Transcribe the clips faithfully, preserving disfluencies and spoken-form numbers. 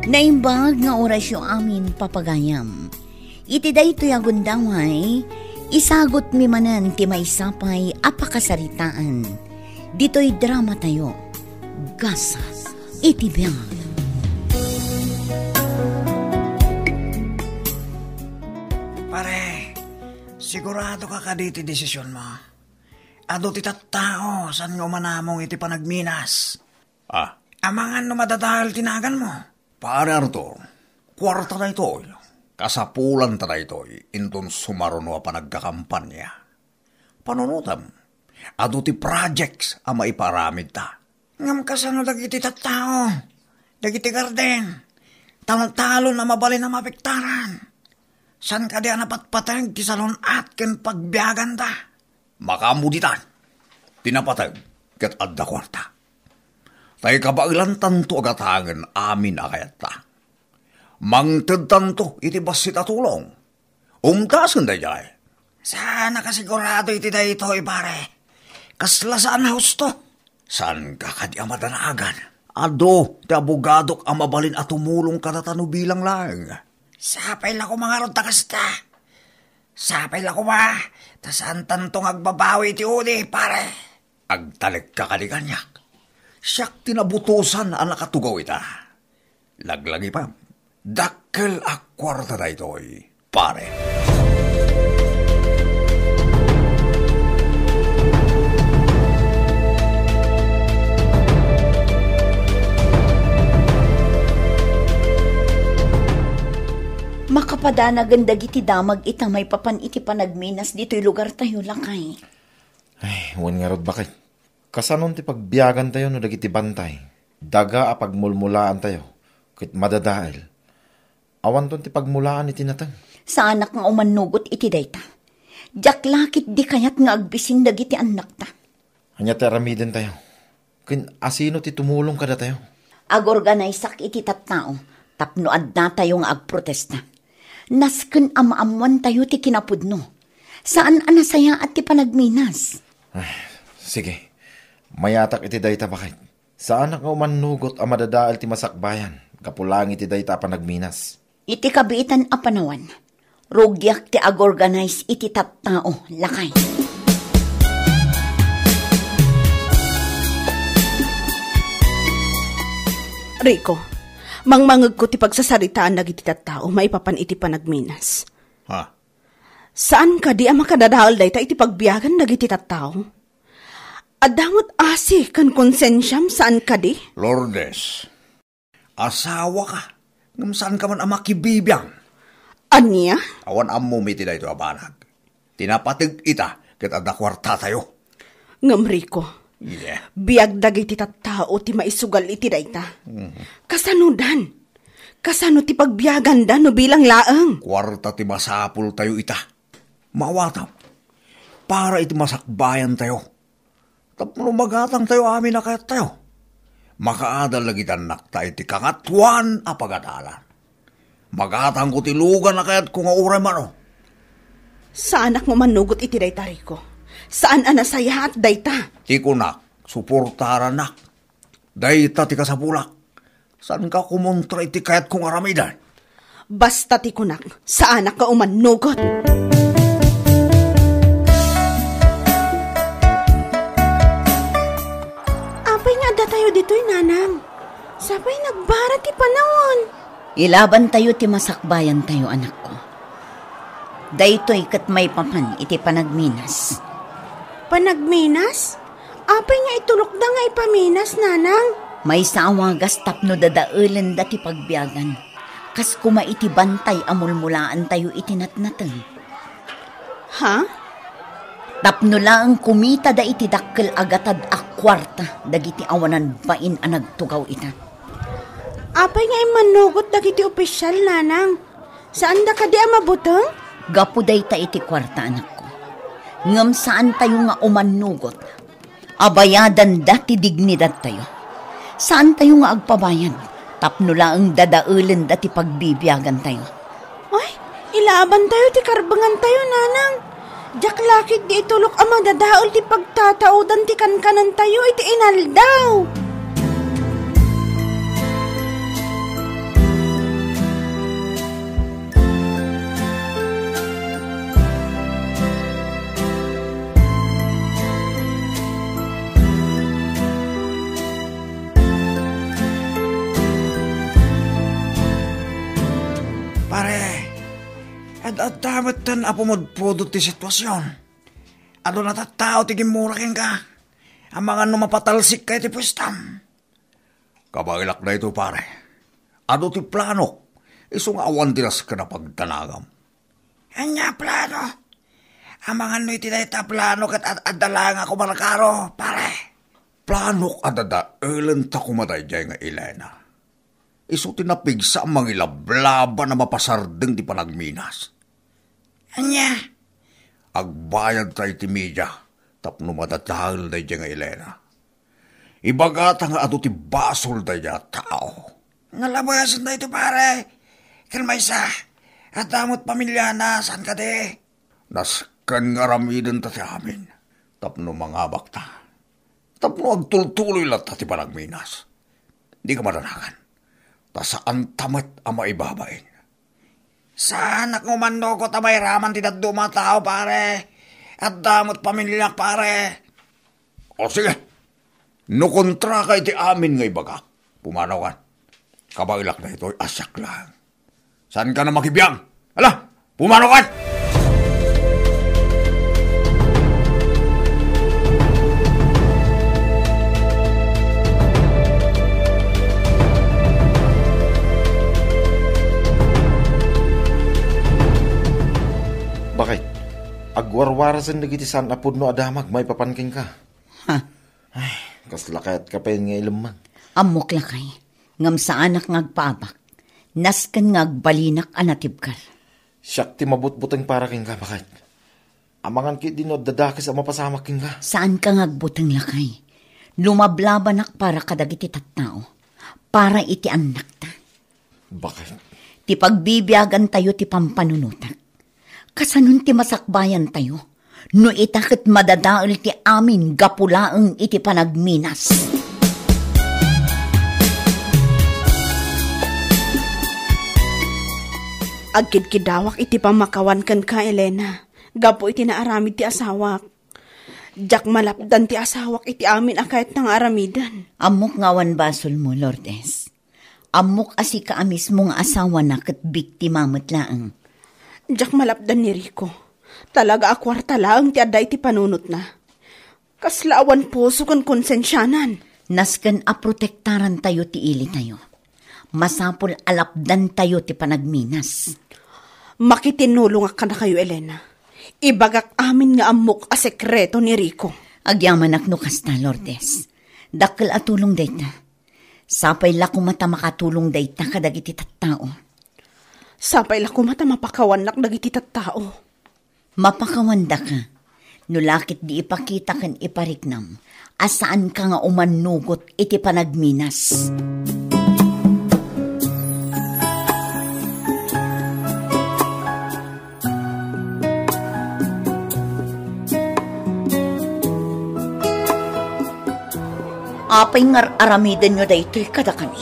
Naimbag nga orasyo amin, papagayam. Iti daytoy a gundaway, isagutmi manen ti maysa pay a pakasaritaan. Ditoy dramatayo, Gasat iti Biag. Pare, sigurado ka kadi ti desisionmo? Adu ti tattao saan nga umanamong iti panagminas. Ah. Amangan no madadael ti naganmo. Pare Arthur, kuarta daytoy. Kasapulanta daytoy inton sumaruno a panagkakampanya. Panunotem, adu ti projects a maiparamidta. Ngem kasano dagiti tattao, dagiti garden, taltalon a mabalin a mapektaran? Saan kadi a napatpateg ti salun-at ken pagbiaganda? Makaammo ditan, ti napateg ket adda kuarta. Tay kabaelantanto a gatangen amin a kayatta. Mangtedtanto iti bassit a tulong. Umtasen daydiay. Saan a kasigurado iti daytoy, pare. Kasla saan a husto. Saanka kadi a madanagan? Adu ti abogadok a mabalin a tumulong kadata no bilang laeng. Sapay la koma ngarud ta kasta. Sapay la koma, ta saantanto nga agbabawi iti udi, pare. Agtalekka kadi kaniak? Siak ti nabutosan a nakatugaw ita. Laglagipem, dakkel a kuarta daytoy, pare. Makapadanagen dagiti damag ita maipapan iti panagminas ditoy lugartayo, lakay. Ay, wen ngarud, baket. Kasanon ti pagbiagantayo no dagiti bantay? Daga a pagmulmulaantayo, ket madadael. Awanton ti pagmulaan iti nateng. Saanak nga umannugot iti dayta. Diak la ketdi kayat nga agbisin dagiti annakta. Ania ti aramidentayo? Ken asino ti tumulong kadatayo? Agorganaysak iti tattao tapno addatayo nga agprotesta. Nasken a maammoantayo ti kinapudno. Saan a nasayaat ti panagminas. Ay, sige. Mayatak iti dayta, baket. Saanak nga umannugot a madadael ti masakbayan gapu laeng iti dayta a panagminas. Iti kabiitan a panawen, rugiak ti agorganize iti tattao, lakay. Rico, mangmangegko ti pagsasaritaan dagiti tattao maipapan iti panagminas. Ha? Saan kadi a makadadael dayta iti pagbiagan dagiti tattao? Adda met asi ken konsensiam, saan kadi? Lourdes, asawaka, ngem saanka man a makibibiang. Ania? Awan ammom iti daytoy a banag. Ti napateg ita ket adda kuartatayo. Ngem, Rico, Yeah. Biag dagiti tattao ti maisugal iti dayta. Mhm. Kasanodan? Kasano ti pagbiaganda no bilang laeng? Kuarta ti masapultayo ita. Maawatam, para iti masakbayantayo. Tapno magatangtayo amin a kayattayo. Makaadal dagiti annakta iti Kangatoan a Pagadalan. Magatangko ti lugan a kayatko nga uray mano. Saanak nga umannugot iti dayta, Rico. Saan a nasayaat dayta. Ti kunak, suportaranak. Dayta ti kasapulak. Saanka kumontra iti kayatko nga aramiden. Basta ti kunak, saanak nga umannugot. Apay nga addatayo ditoy, nanang? Sapay nagbara ti panawen. Ilabantayo ti masakbayantayo, anakko. Daytoy ket maipapan iti panagminas. Panagminas? Apay nga itulokda nga ipaminas, nanang? Maysa a wagas tapno dadaelenda ti pagbiagan. Kas koma iti bantay a mulmulaantayo iti natnateng. Ha? Tapno laeng kumitada iti dakkel a gatad a kuarta dagiti awanan bain a nagtugaw ita. Apay nga immannugot dagiti opisial, nanang? Saanda kadi a mabuteng? Gapu dayta iti kuarta, anakko. Ngem saantayo nga umannugot a bayadanda ti dignidadtayo. Saantayo nga agpabayad tapno laeng dadaelenda ti pagbibiagantayo. Ay, ilabantayo ti karbengantayo, nanang. Diak la ketdi itulok a madadael ti pagtataodan ti kankanantayo iti inaldaw. Adda metten a pumudpudot ti situasion. Aduna tattao ti gimmura kenka. Amangan no mapatalsikka iti puestam. Kabaelak daytoy, pare. Adu ti planok, isu nga awan ti nasken a pagdanagam. Ania a plano? Amangan no iti dayta a plano ket ad-, adda laeng a kumarkaro, pare. Planok a dadaelen ta koma daydiay nga Elena. Isu ti napigsa a mangilablaba a mapasardeng ti panagminas. Ania? Agbayad ta iti media tapno madadael daydiay nga Elena. Ibagata nga adu ti basol daydiay a tao. Nalabesen daytoy, pare. Ken maysa, adda met pamiliana, saan kadi? Nasken nga aramidenta ti amin tapno mangabakta. Tapno agtultuloy latta ti panagminas. Dika madanagan. Ta saanta met a maibabain. Saanak nga umannugot a mairaman ti dadduma a tao, pare. Adda met pamiliak, pare. O sige, no kontraka iti amin nga ibagak, pumanaw kan. Kabaelak daytoy a siak laeng. Saankan a makibiag? Ala, pumanaw kan! Bakit? Agwarwarasen dagiti saan a pudno a damag maipapan kenka. Ha? Ay, kasla kayatka pay nga ilemmeng. Ammok, lakay, ngem saanak nga agpaabak. Nasken nga agbalinak a natibker. Siak ti mabutbuteng para kenka, baket. Amangan ketdi no adda dakes a mapasamak kenka. Saanka nga agbuteng, lakay. Lumablabanak para kadagiti tattao. Para iti annakta. Baket. Ti pagbibiagantayo ti pampanunotak. Kasanon ti masakbayantayo no ita ket madadael ti amin gapu laeng iti panagminas? Agkidkidawak iti pammakawan kenka, Elena, gapu iti naaramid ti asawak. Diak malapdan ti asawak iti amin a kayatna nga aramiden. Ammok nga awan basolmo, Lourdes. Ammok a sika a mismo nga asawana ket biktima met laeng. Diak malapdan ni Rico. Talaga a kuarta laeng ti adda iti panunotna. Kasla awan puso ken konsensianan. Nasken a protektarantayo ti ilitayo. Masapul a lapdantayo ti panagminas. Makitinulongak kadakayo, Elena. Ibagak amin nga ammok a sekreto ni Rico. Agyamanak no kasta, Lourdes. Dakkel a tulong dayta. Sapay la koma ta makatulong dayta kadagiti tattao. Sapay la koma ta mapakawannak dagiti tattao. Mapakawandaka no la ketdi ipakita ken ipariknam a saanka nga umannugot iti panagminas. Apay nga ar-aramidenyo daytoy kadakami?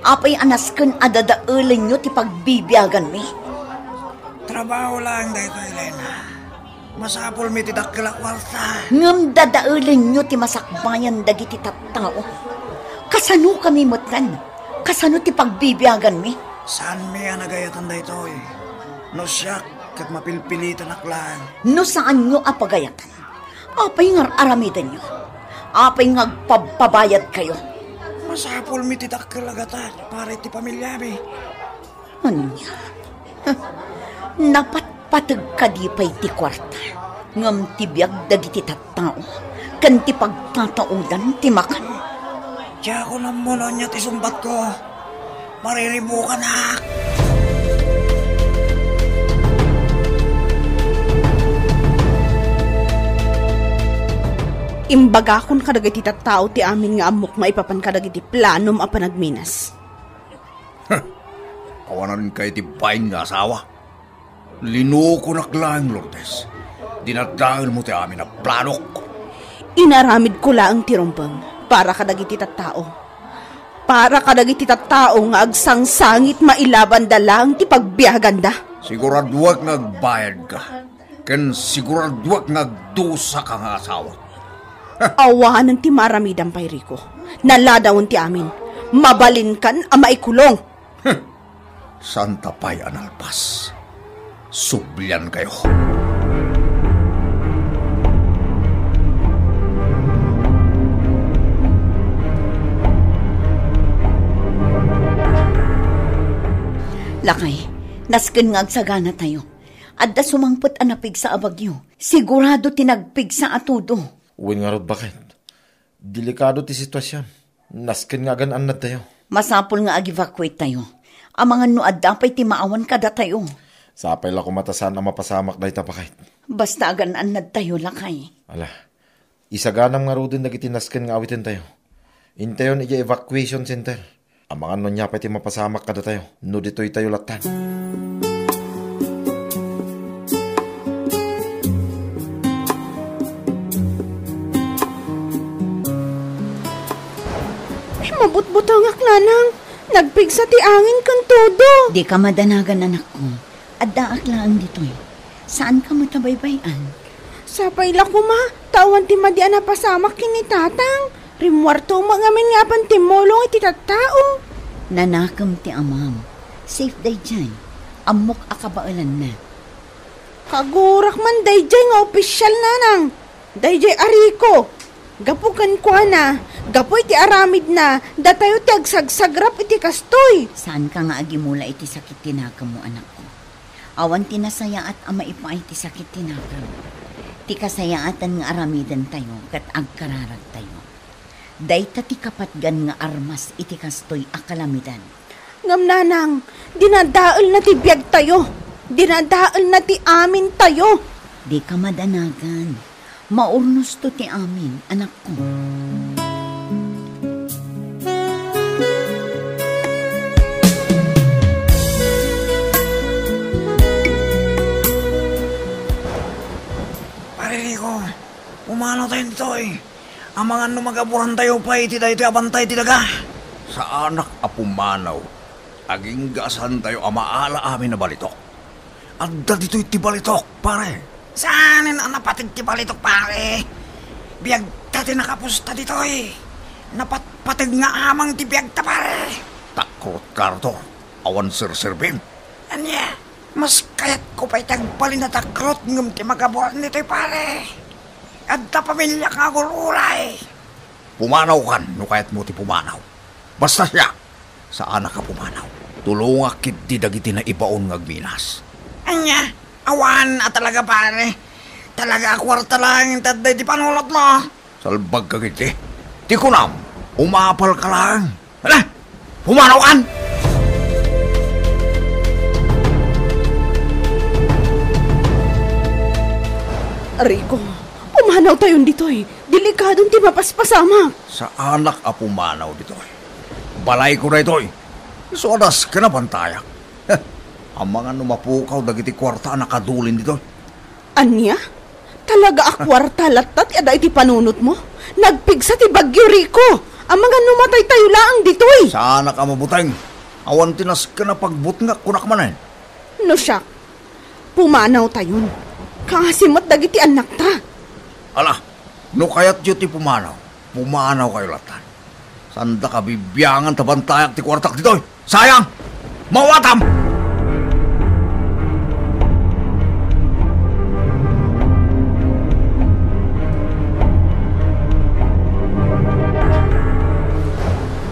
Apay a nasken a dadaelenyo ti pagbibiaganmi? Trabaho laeng daytoy, Elena. Masapulmi ti dakkel a kuarta. Ngem dadaelenyo ti masakbayan dagiti tattao. Kasanokami metten? Kasano ti pagbibiaganmi? Saanmi a nagayatan daytoy. No siak, ket mapilpilitanak laeng. No saanyo a pagayatan, apay nga ar-aramidenyo? Apay nga agpabpabayadkayo? Masapulmi ti dakkel a gatad para iti pamiliami. Ania? Napatpateg kadi pay ti kuarta, ngem ti biag dagiti tattao ken ti pagtataodan ti makan. Diakon ammo no ania ti sungbatko. Mariribukanak. Imbagakon kadagiti tattao ti amin nga ammok maipapan kadagiti planom a panagminas. Awanan kay ti bain nga asawa. Linukonak laeng, Lourdes. Dinadaelmo ti amin a planok. Inaramidko laeng ti rumbeng para kadagiti tattao. Para kadagiti tattao nga agsangsangit mailabanda laeng ti pagbiaganda. Siguraduak nga agbayadka. Ken siguraduak nga agdusaka nga asawa. Awanen ti maaramidam pay, Rico. Naladawen ti amin. Mabalinkan a maikulong. Santa pay a nalpas. Subliankayo. Lakay, nasken nga agsaganatayo. Adda sumangpet a napigsa a bagyo. Sigurado ti nagpigsa a todo. Wen ngarud, baket. Delikado ti situasion. Nasken nga agan-annadtayo. Masapul nga ag-evacuate tayo. Amangan no adda pay ti maawan kadatayo. Sapay la koma ta saan a mapasamak dayta, baket. Basta agan-annadtayo, lakay. Ala, isaganam ngaruden dagiti nasken nga awitentayo. Intayon idiay evacuation center. Amangan no ania pay ti mapasamak kadatayo no ditoytayo lattan. Ay, mabutbutangak, nanang. Nagpigsa ti angin ken todo. Dika madanagan, anakko. Addaak laeng ditoy. Saanka met a baybay-an. Sapay la koma, ta awan ti madi a napasamak ken ni tatang. Rimmuarto met ngamin nga apan timmulong iti tattao. Nanakem ti amam. Safe daydiay. Ammok a kabaelanna. Kagurak man daydiay nga opisial, nanang. Daydiay a Rico. Gapu kenkuana, gapu iti aramidna, datayo ti agsagsagrap iti kastoy. Saanka nga agimula iti sakit ti nakemmo, anakko. Awan ti nasayaat a maipaay ti sakit ti nakem. Ti kasayaatan nga aramidentayo ket agkararagtayo. Dayta ti kapatgan nga armas iti kastoy a kalamidad. Ngem, nanang, dinadaelna ti biagtayo. Dinadaelna ti amintayo. Dika madanagan. Maurnosto ti amin, anakko. Pare Rico, pumanaw tayo ditoy. Amangan no magaburantayo pay iti daytoy a bantay ti daga. Saanak a pumanaw. Agingga a saantayo a maala amin a balitok. Adda ditoy ti balitok, pare. Saanen a napateg ti balitok, pare? Biagta ti nakapusta ditoy. Napatpateg nga amang ti biagta, pare. Takrotka, Arthur. Awan serserbim. Ania? Mas kayatko pay ti agbalin a takrot ngem ti magaburan ditoy, pare. Adda pamiliak nga agur-uray. Pumanawkan no kayatmo ti pumanaw. Basta siak, saanak a pumanaw. Tulongak ketdi dagiti naibaon nga agminas. Ania? Awan a talaga, pare. Talaga a kuarta laeng ti adda iti panunotmo. Salbagka ketdi. Ti kunam, umapalka laeng. Hala! Pumanawkan! Rico, pumanawtayon ditoy. Delikadon ti mapaspasamak. Saanak a pumanaw ditoy. Balayko daytoy. Isu a dasken a bantayak. Heh, amangan no mapukaw dagiti kuarta a nakadulin ditoy. Ania? Talaga a kuarta latta ti adda iti panunotmo? Nagpigsa ti bagyo, Rico. Amangan no mataytayo laeng ditoy. Saanak a mabuteng. Awan ti nasken a pagbutngak, kunak manen. No siak, pumanawtayon. Kaasi met dagiti annakta. Ala, no kayatyo ti pumanaw, pumanawkayo lattan. Saanda kabibiangan ta bantayak ti kuartak ditoy. Sayang! Mawatam!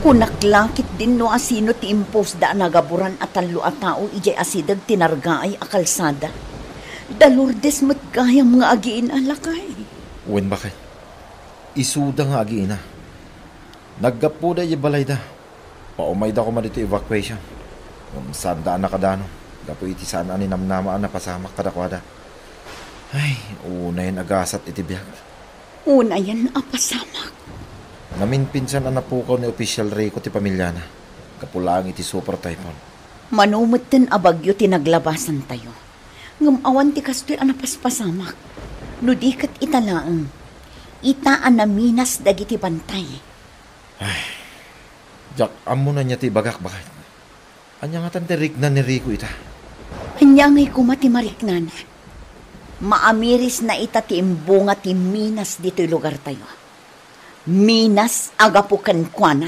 Kunak la ketdin no asino ti imposda a nagaburan a tallo a tao idiay asideg ti nargaay a kalsada. Da Lourdes met gayam nga agiina, lakay. Wen, baket. Isuda nga agiina. Naggapuda idiay balayda. Paumayda koma ditoy evacuation. Ngem saanda a nakadanon gapu iti saan a ninamnama a napasamak kadakuada. Ay, unayen a gasat iti biag. Unayen a pasamak. Naminpinsan a napukaw ni Official Rico ti pamiliana gapu laeng iti super typhoon. Mano metten a bagyo ti naglabasantayo. Ngem awan ti kastoy a napaspasamak. No di ket ita laeng, ita a naminas dagiti bantay. Ay, diak ammo no ania ti ibagak, baket. Ania ngatan ti rikna ni Rico ita? Ania ngay koma ti mariknana? Maamirisna ita ti imbunga ti minas ditoy lugartayo. Minas a gapu kenkuana.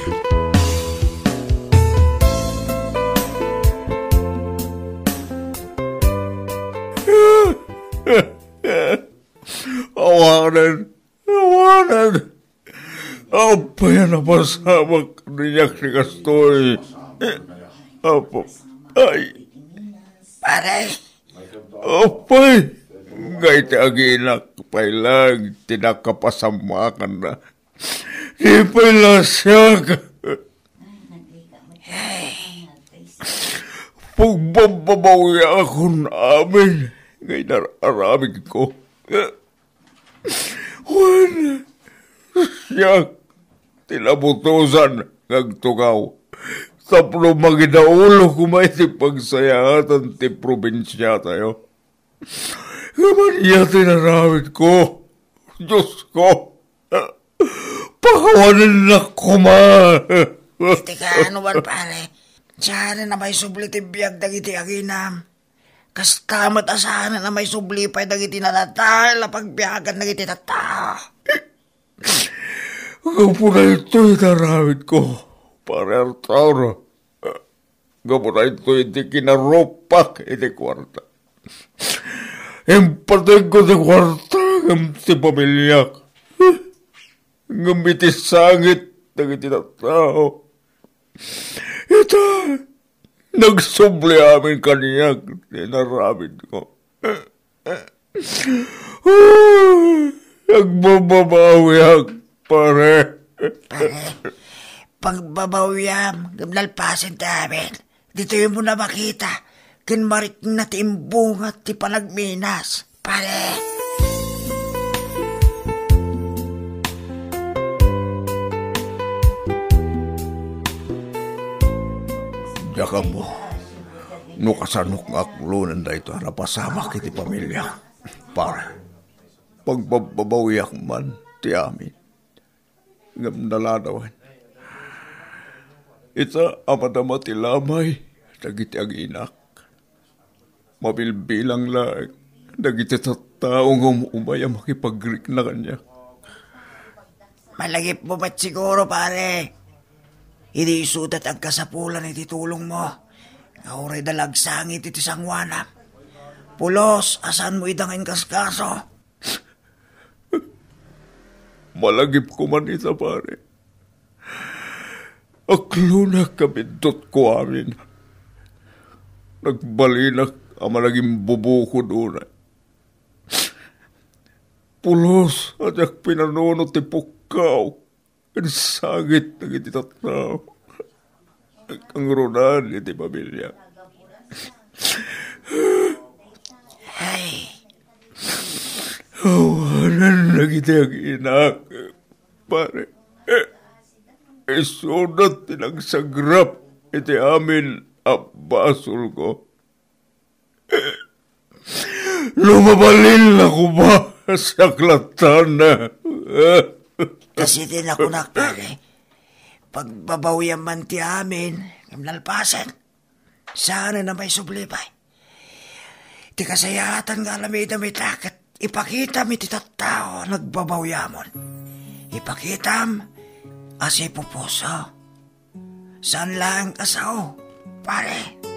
Awanen. Apay a napasamak kaniak ti kastoy. Apo. Ay. Pare. Apay. Ngay ti aginak pay lang ti nakapasamakanna. Di pay la siak. Pagbabbabawiakon amin ngay nar-aramidko. Wen, siak ti nabutosan nga agtugaw tapno mangidaulo koma iti pagsayaatan ti probinsiatayo. Ngem ania ti inaramidko? Diosko, pakawanennak koma. Iti kaanoman, pare, saan a maisubli ti biag dagiti aginam. Kasta met a saan a maisubli pay dagiti nadadael a pagbiagan dagiti tattao. Gapu daytoy ti aramidko, Pare Arthur. Gapu daytoy ti kinarupak iti kuarta. Impategko ti kuarta ngem ti pamiliak. Ngem iti sangit dagiti tattao, ita, nagsubli amin kaniak ti inaramidko. Agbababawiak, pare. Pare, pagbabawiam, ngem nalpasen ti amin. Ditoy mo na makita, ken marikna ti imbunga ti panagminas, pare. Diak ammo no kasanok nga aklonen daytoy a napasamak iti pamiliak, pare. Pagbababawiak man ti amin. Ngem naladawen. Ita a madama ti lamay dagiti aginak. Mabilbilang laeng dagiti tattao nga um-umay a makipagrikna kaniak. Malagipmo met siguro, pare. Idi isuda ti agkasapulan iti tulongmo, nga uray da la agsangit iti sangoanam. Pulos a saanmo ida nga inkaskaso. Malagipko man ita, pare. Aklonak a biddutko amin. Nagbalinak a managimbubukod unay. Pulos a diak pinanunot ti pukkaw ken sangit dagiti tattao. Kangrunaan iti pamiliak. Ay. Awanen dagiti aginak, pare. Isuda ti nagsagrap iti amin a basolko. No mabalin la koma, siak lattan. Kas iti nakunak, pare, pagbabawiam man ti amin, ngem nalpasen. Saan a maisubli pay. Ti kasayaatan nga aramidem ita ket ipakitam iti tattao a nagbabawiamon. Ipakitam a sipupuso. Saan laeng a sao, pare.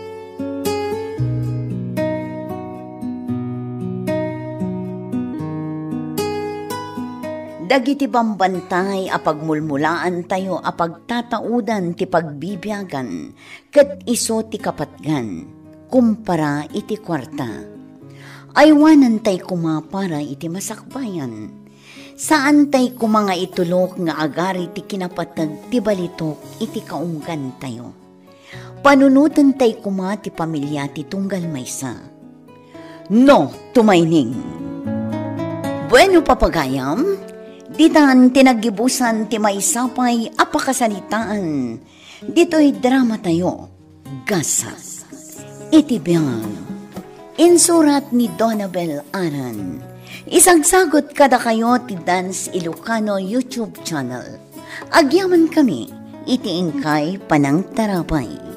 Dagiti bambantay a pagmulmulaantayo a pagtataudan ti pagbibiagan ket isu ti kapatgan, kumpara iti kuarta. Aywanantay koma para iti masakbayan. Saantay koma nga itulok nga agari ti kinapateg ti balitok iti kaunggantayo. Panunotentay koma ti pamilia ti tunggal maysa. No, tumayning. Bueno, papagayam, ditan ti naggibusan ti maysa pay a pakasaritaan ditoy dramatayo, Gasat iti Biag. Insurat ni Donabel Aran. Isagsagut kadakayo ti Dance Ilocano YouTube channel. Agyamankami iti inkay panangtarabay.